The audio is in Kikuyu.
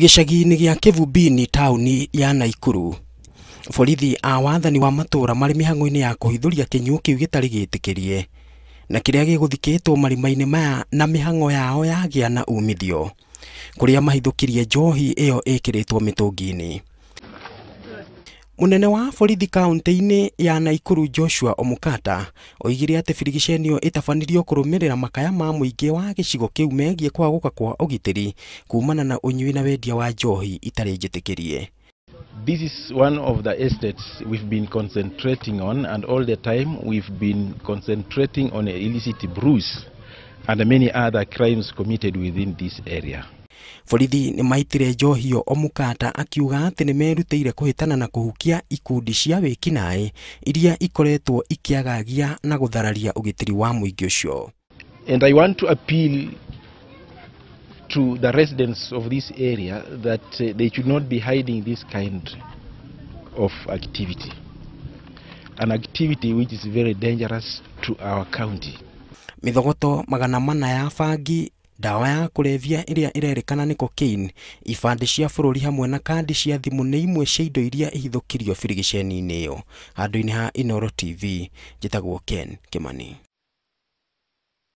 Gĩcagi-inĩ gĩa Kĩbubini taũni ya Naikuru, borithi a wathani wa matũra marĩ mĩhang'o-inĩ ya kũhithũria kĩnyuo kĩu gĩtarĩ gĩtĩkĩrie na kĩrĩa gĩgũthikĩtwo marima-inĩ maya na mĩhang'o yao yagĩa na umithio kũrĩa mahithũkirie njohi ĩyo ĩkĩrĩtwo mĩtũngi-inĩ. Mũnene wa borithi kaunti-inĩ ya Naikuru Joshua Omukata oigire atĩ birigiceni ĩyo ĩtabanirio kũrũmĩrĩra makaya ma mũingĩ wa gĩcigo kĩu megiĩ kwagũka kwa ũgitĩri kumana na ũnyui na wendia wa njohi itarĩ njĩtĩkĩrie. This is one of the estates we've been concentrating on, and all the time we've been concentrating on illicit brews and many other crimes committed within this area. Borithi nĩ maitire njohi ĩyo Omukata akiuga atĩ nĩ merutĩire kũhĩtana na kũhukia ikundi cia wĩkinaĩ iria ikoretwo ikĩagagia na gũthararia ũgitĩri wa mũingĩ ũcio. And I want to appeal to the residents of this area that they should not be hiding this kind of activity, an activity which is very dangerous to our county. Mĩthogoto 400 ya bangi, ndawa ya kũrebia ĩrĩa ĩrerĩkana nĩ cocaine, ibandĩ cia bũrũri hamwe na kandi cia thimũ nĩ imwe cia indo iria ihithũkirio birigiceni-inĩ ĩyo. Handũ-inĩ ha Inooro TV, njĩtagwo Ken Kimani.